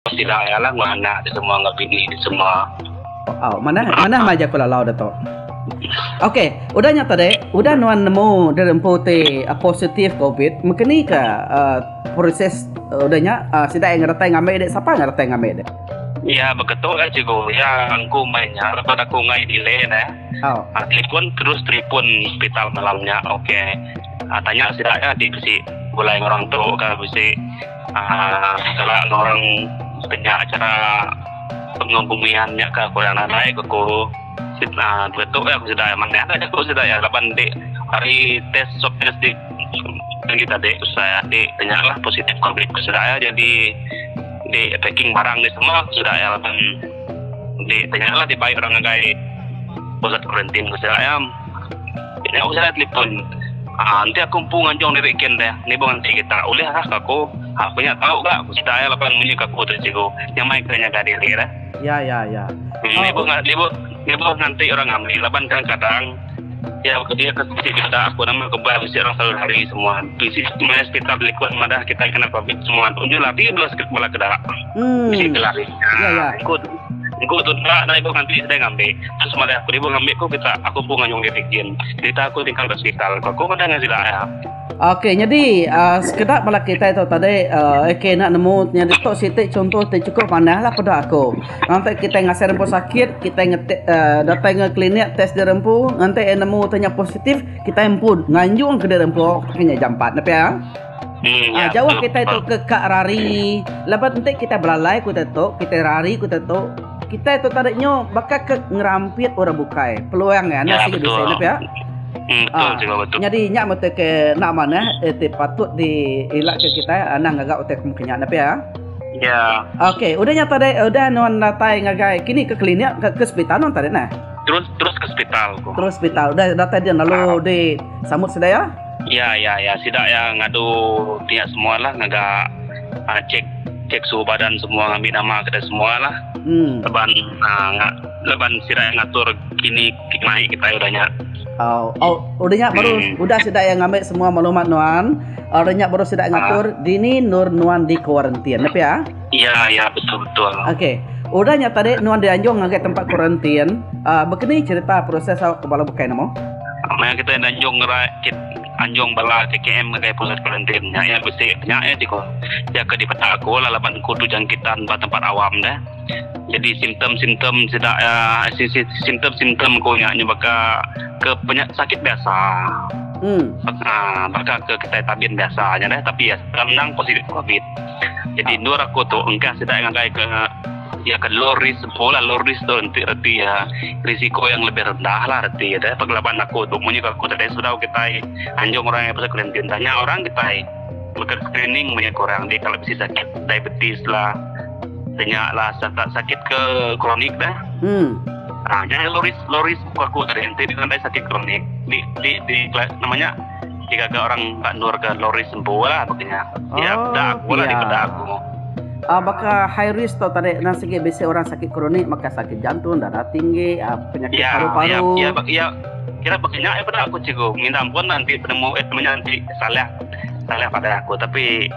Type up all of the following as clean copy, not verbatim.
Sida iya lah enggau anak dia semua enggau bini dia semua. Au, manah manah meh jaku lalau da tu. Okey, udah nya tadi, udah nuan nemu diri empu ti positif covid, meka ni ka uhh proses udah nya uhh sida iya ngeretai ngambi dek, sapa ngeretai ngambi dek? Iya beketu lah cikgu, iya engku meh nya lebuh aku enggai delay neh. Au. Telefon terus telefon hospital malam nya okey. Tanya sida iya ti bisi begulai enggau orang tu ka bisi. Aaa kala enggau orang penya acara pengebumian nya ka kurang nadai ku ku aaa betu iya ku sida manah ka jaku sida iya laban ti hari test swab test ti agi tadi ku sida ti nya lah positif covid ku sida iya jadi di packing barang di semua ku sida iya laban di nya lah dibai orang ngagai pusat kuarantin ku sida iya. Nya ku sida telefon. Haa enti aku empu nganjung diri kin deh nibuh enti kita ulih lah ka aku. Haa ku nya tau ga ku sida iya laban munyi ka aku tu cikgu nyamai ke nyaga diri deh. Ya ya ya. Nibuh nibuh nibuh nganti orang ngambi laban kadang kadang iya dia ke bisi dipeda aku nama kebal bisi orang selalu lari semua bisi maya sekitar likun madah kitai kena covid semua tu nya lari bala bala keda bisi ke lari. Ya ya. Engku tu enda enda ibuh nganti sedai ngambi. Terus madah aku ibuh ngambi ku kita aku empu nganyung diri gin. Cerita aku tinggal ba sepital ku aku madah ngan sida iya. Ok nyadi uhh sekeda bala kitai tu tadi uhh ok enda nemu nyadi tu siti chunto ti chukup manah lah peda aku. Nganti kitai ngasai rempu sakit kitai ngetik uhh datai ngan klinik test diri empu nganti iya nemu ti nya positif kitai empu nganjung ke diri empu nya jampat ne pia. Hmm, Ah, jauh kitai tu ke ka rari. Laban enti kitai belalai ku kitai tu, kitai rari ku kitai tu, kitai tu tadi nyu baka ke ngerampit orang bukai. Peluang iya enda Ya, sigi betul. bisi ne pia. Betul Ah, juga betul. nyadi nya meh ti ke enda manah eh, ti patut di ila ke kitai anang ngaga utai ke mungkin nya ne pia. Ya. Okey, udah nya tadi udah nuan datai ngagai kini ke klinik ke, ke sepital nuan tadi neh. Terus terus ke sepital ku. Terus sepital. Udah datai din lalu di sambut sida iya. Ya ya ya sida ya ngadu ti nya semua lah ngaga uhh check check suhu badan semua ngambi nama kita semua lah Hmm. laban uhh laban sida ya ngatur kini mai kitai udah nya. Oh, oh udah nya baru Hmm. udah sida ya ngambi semua maklumat nuan, udah nya baru sida ngatur dini endur nuan di kuarantin ne pia? Ya ya betul betul. Okey. Udah nya tadi nuan dianjung ngagai tempat kuarantin, uhh bekeni cerita proses au ke bala bukai nemu? Maya kitai enda anjung ngera kit anjung bala KKM ngagai pusat kuarantin nya iya bisi nya iya ti ko iya ke dipeda aku lah laban ku tu jangkitan ba tempat awam deh. Jadi simptom-simptom sida iya simptom-simptom ku nya baka ke penya sakit biasa. Hmm. Baka baka ke kitai tabin biasa nya deh tapi iya endang positif covid. Jadi endur aku tu engka sida ngagai ke Iya ke low risk empu lah, low risk tu enti reti iya risiko yang lebih rendah lah reti iya deh. Pengelaban aku tu munyi ku aku tadi sebedau kitai anjung orang iya pasal kuarantin tanya orang kitai baka screening munyi ku orang di kalau bisi sakit diabetes lah tanya lah sakit ke kronik deh. Hmm. Ah nya low risk low risk ku aku tadi enti deka nadai sakit kronik di di di nama nya digaga orang ba endur ke low risk empu lah baka nya. Iya Oh, peda aku lah pia. dipeda aku. Uh, baka high risk tu tadi nang sigi bisi orang sakit kronik maka sakit jantung, darah tinggi, uh, penyakit Ya, ya, paru-paru. ya, ya, kira baka nya peda aku cikgu. Minta ampun lah enti penemu eh temunya enti salah salah pada aku tapi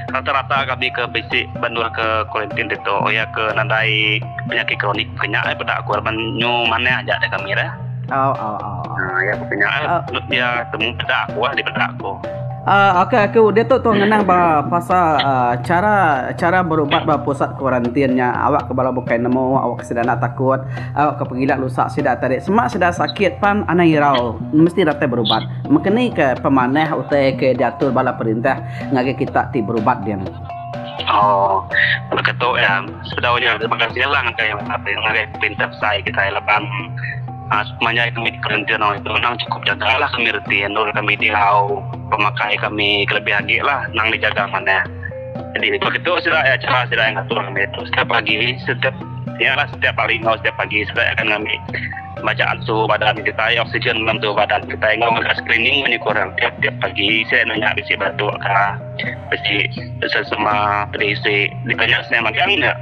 rata-rata kami ke bisi bandur ke kuarantin ditu ya ke nadai penyakit kronik baka nya peda aku laban nyu manah aja deh kami dah. Oh, oh, oh. oh. Ha, ya baka nya Uh, ya temu peda aku lah dipeda aku. Uh, okay, aku diatu tu ngenang ba pasal uh, cara cara berubat ba pusat kuarantin nya awak ke bala bukai nemu awak ke sida enda takut awak ke pengila lusa sida tadi sema sida sakit pan anang irau mesti datai berubat mekeni ke pemanah utai ke diatur bala perintah ngagai kita ti berubat din. Oh, baka tu ya sebedau nya terima kasih lah ngagai ngagai perintah besai kitai laban Sepanjai kami di kuarantin itu nang cukup jaga lah kami reti endur kami diau pemakai kami kelebih agi lah nang dijaga manah. Jadi begitu sida iya cara sida iya ngatur kami tu setiap pagi setiap iya lah setiap hari enggau setiap pagi sida iya akan ngambi bacaan suhu badan kitai oksigen dalam tubuh badan kitai enggau ngaga screening munyi ku orang tiap tiap pagi sida nanya bisi batuk ka bisi sesema pedisi ditanya sida magang nya.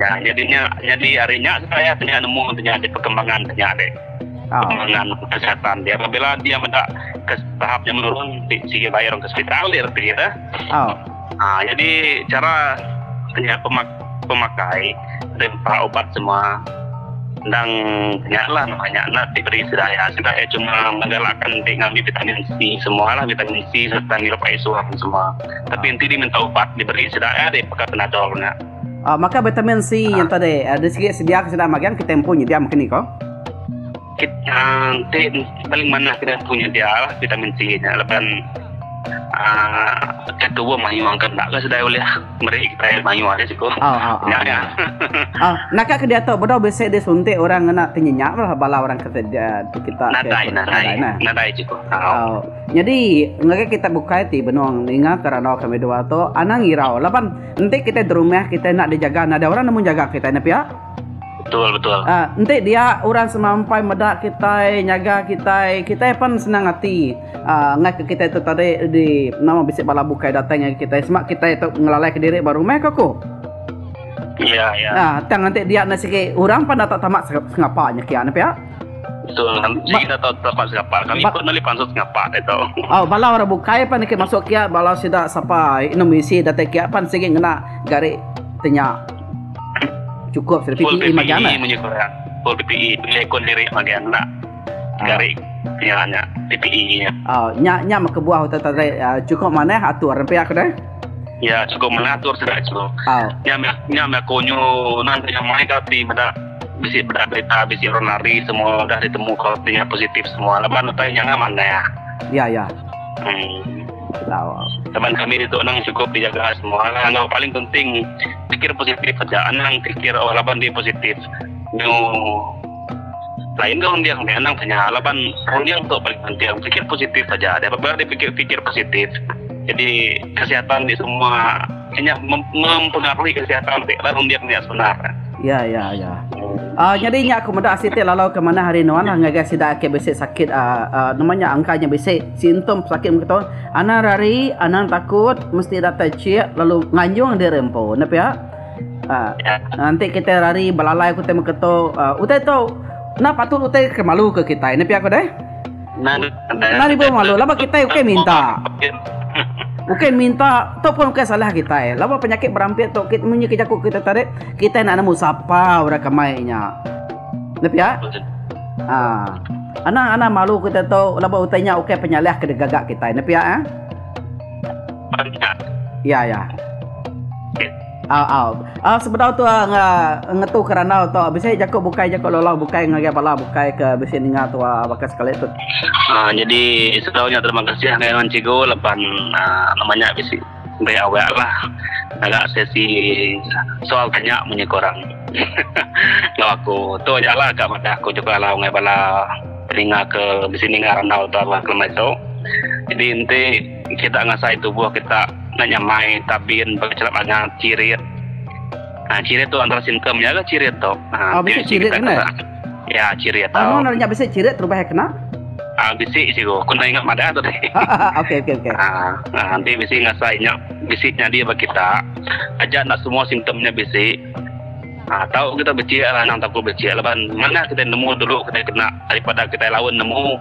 Ya, nyadi nya nyadi ari nya saya tanya nemu tanya di perkembangan tanya dek. Oh. Perkembangan kesihatan dia apabila dia meda ke tahap yang menurun di sigi bayar orang ke hospital dia reti ya. Oh. Ha, jadi cara nya pemakai dempa ubat semua endang nya lah nama nya enda diberi sida iya. Sida iya cuma menggalakkan enti ngambi vitamin C semua lah vitamin C sereta ngirup ai suam semua. Tapi enti diminta ubat diberi sida iya deh baka panadol nya. Maka vitamin C nya tadi di sigi sedia ke sida magang kita empu nyedia mungkin iko. Kita enti paling manah kita empu nyedia lah vitamin C nya laban aaa ke tubuh mayuh angkat enda ke sedai ulih meri kitai mayuh ari siku. Nya nya. Naka ke diatu bedau bisi disuntik orang ngena ti nyenyak lah bala orang ke kita Nadai nadai nadai siku. Au. Nyadi ngagai kita bukai ti benung ninga ke randau kami dua tu anang irau laban enti kitai derumah kitai enda dijaga nadai orang nemu jaga kitai ne pia. Betul betul. Uh, enti dia orang semampai meda kitai, nyaga kitai, kitai pan senang ati. Uh, ngai ke kitai tu tadi di nama bisi bala bukai datai ngagai kitai semak kitai tu ngelalai ke diri ba rumah ko ku. Ya ya. Ah, tang enti dia na sigi orang pan datai tamak sengapa nya kia ne pia. Betul. Sigi datai tamak sengapa. Kami pun nali pansut sengapa itu. Oh, bala orang bukai pan ke masuk kia bala sida sapa inum isi datai kia pan sigi ngena gari tenya. Cukup sudah PPE Full magang PPE munyi korang. Full PPE pengelikun diri magang enda gari nya nya PPE nya. Oh nya nya meh kebuah utai tadi cukup manah atur pia ke deh. Ya cukup manah atur sida cu. Oh. Nya meh nya meh aku nyu nan nya mai ka ti meda bisi meda berita bisi orang lari semua udah ditemu ko nya positif semua laban utai nya manah. Ya ya. Hmm. Teman kami ditu anang cukup dijaga semua lah. Enggau paling penting pikir positif aja. Anang pikir oh laban dia positif. Nyu lain ga runding meh anang tanya laban runding tu paling penting. Pikir positif aja. Dia apabila dia pikir pikir positif. Jadi kesihatan di semua nya mempengaruhi kesihatan ti lah runding nya sebenar. Ya ya ya. Uh, nyadi nya aku meda siti lalau ke manah ari nuan lah ngagai sida ke bisi sakit uh, uh, nama nya angka nya bisi simptom sakit mega tu anang rari anang takut mesti datai cik lalu nganjung diri empu ne pia uh, enti kita rari belalai ku tai mega tu uh, utai tu enda patut utai ke malu ke kitai ne pia ku deh. Enda ribu malu laban kitai ukai minta. Ukai minta tu pun ukai salah kitai. Laban penyakit berampit tu kit munyi ke jaku kita tadi kitai enda nemu sapa orang ke mai nya. Ne pia? Ha. Anang anang malu kita tu laban utai nya ukai penyalah ke digaga kitai. Ne pia eh? Ya ya. Au au. Au sebedau tu ngetu ke randau tu bisi jaku bukai jaku lalau bukai ngagai bala bukai ke bisi ninga tua baka sekali tu. Aa nyadi sebedau nya terima kasih ngagai nuan cikgu laban aa nama nya bisi meri awak lah ngaga sesi soal tanya munyi ku orang enggau aku. Tu aja lah ka madah aku juga lalau ngagai bala peninga ke bisi ninga randau tu aba kelemai tu. Jadi enti kita ngasai tubuh kita Enda nyamai tabin baka chelap angat, cirit. Ha, cirit tu antara simptom nya lah cirit tu. Ha, oh, bisi cirit kena? Ya, cirit. Ah, nuan nya bisi cirit terubah kena? Ah, bisi cikgu. Aku enda ingat madah tu tadi. Okey, okey, okey. Ah, ha, nanti bisi ngasai nya bisi nyadi ba kita. Aja enda semua simptom nya bisi. Ha, tau kita becik lah anang takut becik laban mana kita nemu dulu kita kena daripada kita laun nemu.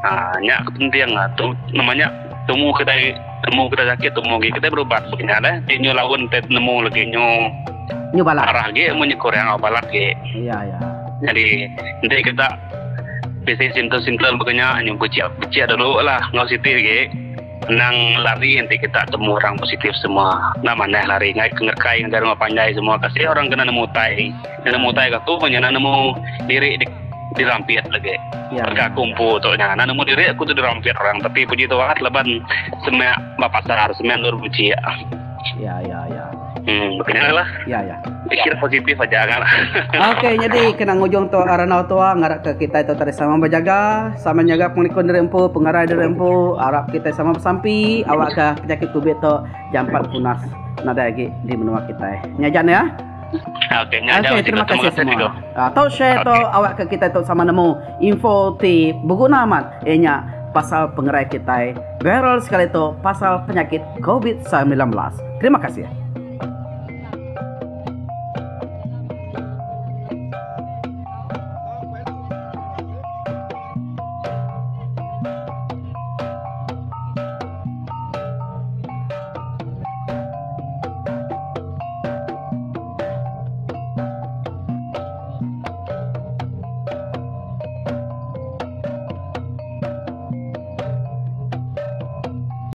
Ha, nya ke penting lah. Tu nama nya tumu kitai temu kitai sakit tumu agi kitai berubat baka nya deh. Ti nyu laun kitai nemu lagi nyu Nyu balat. Arah agi mun nyu kurang au balat agi. Ya ya. Nyadi enti kita bisi simptom-simptom baka nya nyu bechik bechik dulu lah enggau siti agi anang lari enti kita temu orang positif semua. Enda manah lari ngagai ke ngerekai ngagai rumah panjai semua kasih orang kena nemu utai. Nemu utai ka aku nya nemu diri dirampit lagi. Ya. Rega aku empu tu nya. Nah nemu diri aku tu dirampit orang tapi puji Tuhan laban semak ba pasar semak endur bechik. Ya ya ya. Hmm baka lah. Ya ya. Pikir positif aja kan. Okey nyadi kena ngujung tu randau tua ngarap ke kitai tu tadi sama bejaga, sama nyaga pengelikun diri empu, pengerai diri empu, arap kitai sama besampi awakka penyakit covid tu jampat punas nadai agi di menua kitai. Nya aja ne ya. Okey, nya Okey, terima kasih semua. Uh, tau share okay. tu awak ke kita tu sama nemu info ti berguna amat iya nya pasal pengerai kitai viral sekali tu pasal penyakit COVID-19. Terima kasih.